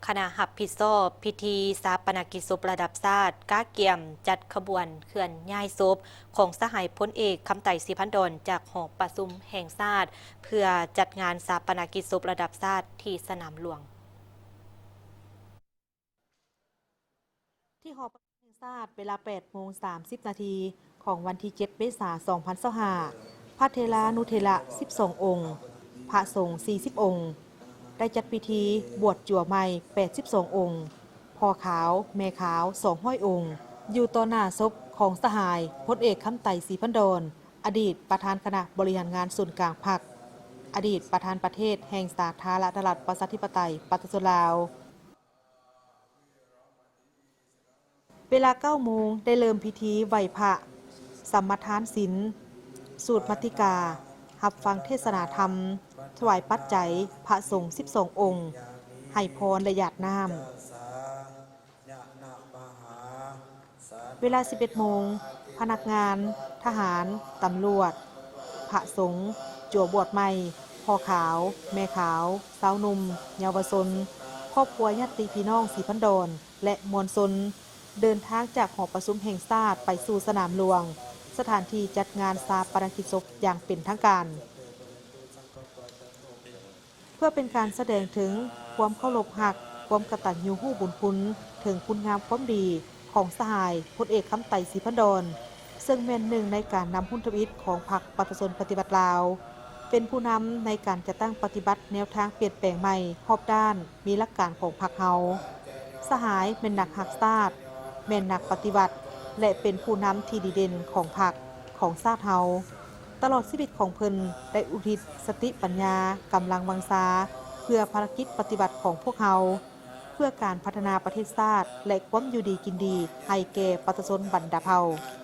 ຄະນະຮັບຜິດຊອບພິທີຊາປະນະກິດສົບລະດັບຊາດ ກະກຽມຈັດຂະບວນເຄື່ອນຍ້າຍສົບຂອງສະຫາຍພົນເອກ ຄຳໄຕ ສີພັນດອນ ຈາກຫໍປະຊຸມແຫ່ງຊາດ ເພື່ອຈັດງານຊາປະນະກິດສົບລະດັບຊາດທີ່ສະໜາມຫຼວງ. ທີ່ຫໍປະຊຸມແຫ່ງຊາດ ເວລາແປດໂມງສາມສິບນາທີ ຂອງວັນທີເຈັດ ເມສາ ສອງພັນຊາວຫ້າ ພະເຖລານຸເຖລະສິບສອງອົງ, ພະສົງສີ່ສິບອົງ ໄດ້ຈັດພິທີບວດຈົວໃໝ່ແປດສິບສອງອົງ, ພໍ່ຂາວ ແມ່ຂາວສອງຮ້ອຍອົງ ຢູ່ຕໍ່ໜ້າສົບຂອງສະຫາຍພົນເອກ ຄຳໄຕ ສີພັນດອນ ອະດີດປະທານຄະນະບໍລິຫານງານສູນກາງພັກ, ອະດີດປະທານປະເທດແຫ່ງສາທາລະນະລັດ ປະຊາທິປະໄຕ ປະຊາຊົນລາວ. ເວລາເກົ້າໂມງ ໄດ້ເລີ່ມພິທີໄຫວ້ພະ, ສະມາທານສິນ, ສູດມັດທິກາ, ຮັບຟັງເທດສະໜາທຳ, ຖວາຍປັດໄຈພະສົງສິບສອງອົງ, ໃຫ້ພອນ ແລະ ຢາດນ້ຳ. ເວລາສິບເອັດໂມງ, ພະນັກງານ, ທະຫານ, ຕຳຫຼວດ, ພະສົງ ຈົວບວດໃໝ່, ພໍ່ຂາວ, ແມ່ຂາວ, ຊາວໜຸ່ມ, ເຍົາວະຊົນ, ຄອບຄົວຍາດຕິພີ່ນ້ອງສີພັນດອນ ແລະ ມວນຊົນ ເດີນທາງຈາກຫໍປະຊຸມແຫ່ງຊາດໄປສູ່ສະໜາມຫຼວງ, ສະຖານທີ່ຈັດງານຊາປະນະກິດສົບຢ່າງເປັນທາງການ. ເພື່ອເປັນການສະແດງເຖິງຄວາມເຄົາລົບຮັກ, ຄວາມກະຕັນຍູຮູ້ບຸນຄຸນ ເຖິງຄຸນງາມຄວາມດີຂອງສະຫາຍພົນເອກ ຄຳໄຕ ສີພັນດອນ ເຊິ່ງແມ່ນໜຶ່ງໃນການນຳຮຸ່ນທຳອິດຂອງພັກປະຊາຊົນປະຕິວັດລາວ, ເປັນຜູ້ນຳໃນການຈັດຕັ້ງປະຕິບັດແນວທາງປ່ຽນແປງໃໝ່ຮອບດ້ານ ມີຫຼັກການຂອງພັກເຮົາ. ສະຫາຍແມ່ນນັກຮັກຊາດ, ແມ່ນນັກປະຕິວັດ ແລະ ເປັນຜູ້ນຳທີ່ດີເດັ່ນຂອງພັກ, ຂອງຊາດເຮົາ. ຕະຫຼອດຊີວິດຂອງເພິ່ນໄດ້ອຸທິດສະຕິປັນຍາ, ກຳລັງວັງຊາ ເພື່ອພາລະກິດປະຕິວັດຂອງພວກເຮົາ, ເພື່ອການພັດທະນາປະເທດຊາດ ແລະ ຄວາມຢູ່ດີກິນດີໃຫ້ແກ່ປະຊາຊົນບັນດາເຜົ່າ.